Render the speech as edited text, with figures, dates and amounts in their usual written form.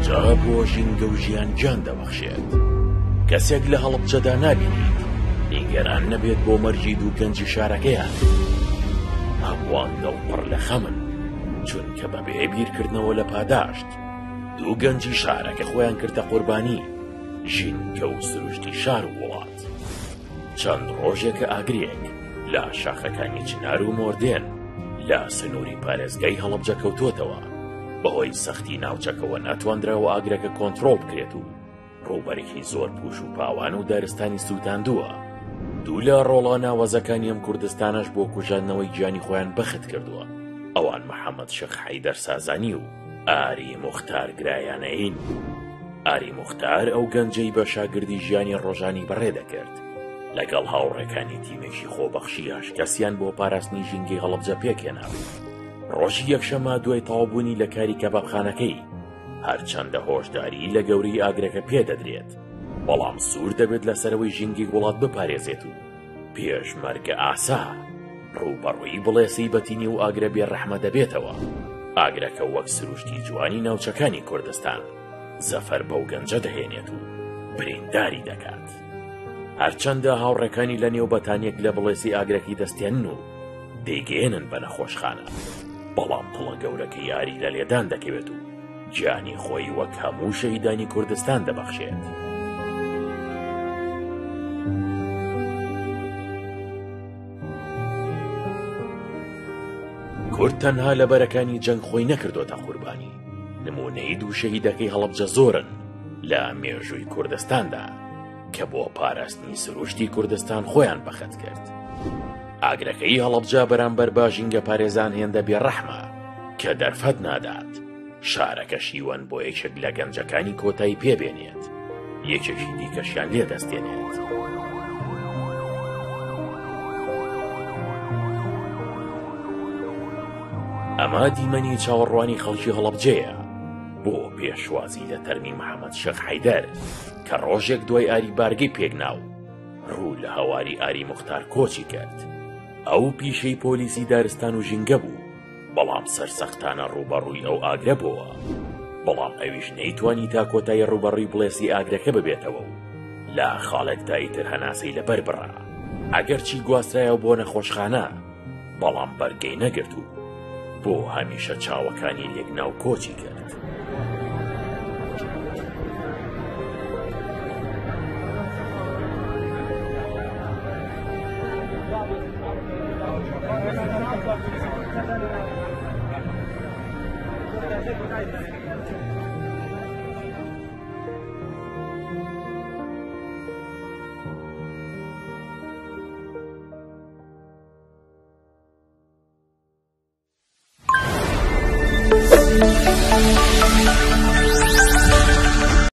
هەڵەبجە بۆ ژینگە و ژیان گیان دەبەخشێت. کەسێک لە هەڵەبجەدا نابینیت نیگەران نەبێت بۆ مەرگی دوو گەنجی شارەکەیان. هەمووان دڵپڕ لە خەمن، چونکە بەبێ بیرکردنەوە لە پاداشت، دوو گەنجی شارەکە خۆیان کردە قوربانی ژینگە و سروشتی شار و وڵات. چەند ڕۆژێکە ئاگرێک لە شاخەکانی چنار و مۆردێن لە سنووری پارێزگای هەڵەبجە کەوتۆتەوە، بەهۆی سەختی ناوچەکەوە ناتواندراوە ئاگرەکە کۆنترۆڵ بکرێت و ڕووبەرێکی زۆر پوش و پاوان و دارستانی سووتاندووە. دوو لە ڕۆڵە ناوەزەکانی ئەم کوردستانەش بۆ کوژاندنەوەی گیانی خۆیان بەخت کردووە، ئەوان محەمەد شێخ حەیدەر سازانی و ئاری موختار گرایانەیین. ئاری موختار ئەو گەنجەی بە شاگردی ژیانی ڕۆژانی بەڕێ دەکرد، لەگەڵ هاوڕێکانی تیمێکی خۆبەخشی هەشت کەسیان بۆ پاراستنی ژینگەی هەڵەبجە پێکهێنا. ڕۆژی یەکشەممە دوای تەواوبوونی لە کاری کەبابخانەکەی، هەرچەندە هۆشداری لە گەورەی ئاگرەکە پێدەدرێت، بەڵام سوور دەبێت لەسەرەوەی ژینگەی وڵات بپارێزێت و پێشمەرگە ئاسا ڕووبەڕووی بڵێسەی بەتینی و ئاگرە بێڕەحمە دەبێتەوە. ئاگرەکە وەک سروشتی جوانی ناوچەکانی کوردستان زەفەر بەو گەنجە دەهێنێت و برینداری دەکات. هەرچەندە هاوڕێکانی لە نێو بەتانیەک لە بڵێسی ئاگرەکەی دەستێنن و دەیگەیەنن بە نەخۆشخانە، بەڵام دڵە گەورەکەی ئاری لە لێدان دەکەوێت و گیانی خۆی وەک هەموو شەهیدانی کوردستان دەبەخشێت. کورد تەنها لە بەرەکانی جەنگ خۆی نەکردۆتە قوربانی، نموونەی دوو شەهیدەکەی هەڵەبجە زۆرن لە مێژووی کوردستاندا کە بۆ پاراستنی سروشتی کوردستان خۆیان بەخت کرد. ئاگرەکەی هەڵەبجە بەرامبەر بە ژینگەپارێزان هێندە بێڕەحمە کە دەرفەت نادات شارەکە شیوەن بۆ یەکێک لە گەنجەکانی کۆتایی پێبێنێت، یەکێکی دیکەشیان لێ دەستێنێت. ئەمە دیمەنی چاوەڕوانی خەڵکی هەڵەبجەیە بۆ پێشوازی لە تەرمی محەمەد شێخ حەیدەر کە ڕۆژێک دوای ئاری بارگەی پێکنا و ڕوو لە هەواری ئاری موختار کۆچی کرد. ئەو پیشەی پۆلیسی دارستان و ژینگە بوو، بەڵام سەرسەختانە ڕووبەڕووی ئەو ئاگرە بۆوە. بەڵام ئەویش نەیتوانی تا کۆتایی ڕووبەڕووی بڵێسی ئاگرەکە ببێتەوە و لە خاڵێکدا ئیتر هەناسەی لەبەر بڕا. ئەگەرچی گواسترایەوە بۆ نەخۆشخانە، بەڵام بەرگەی نەگرت و بۆ هەمیشە چاوەکانی لێکنا و کۆچی کرد.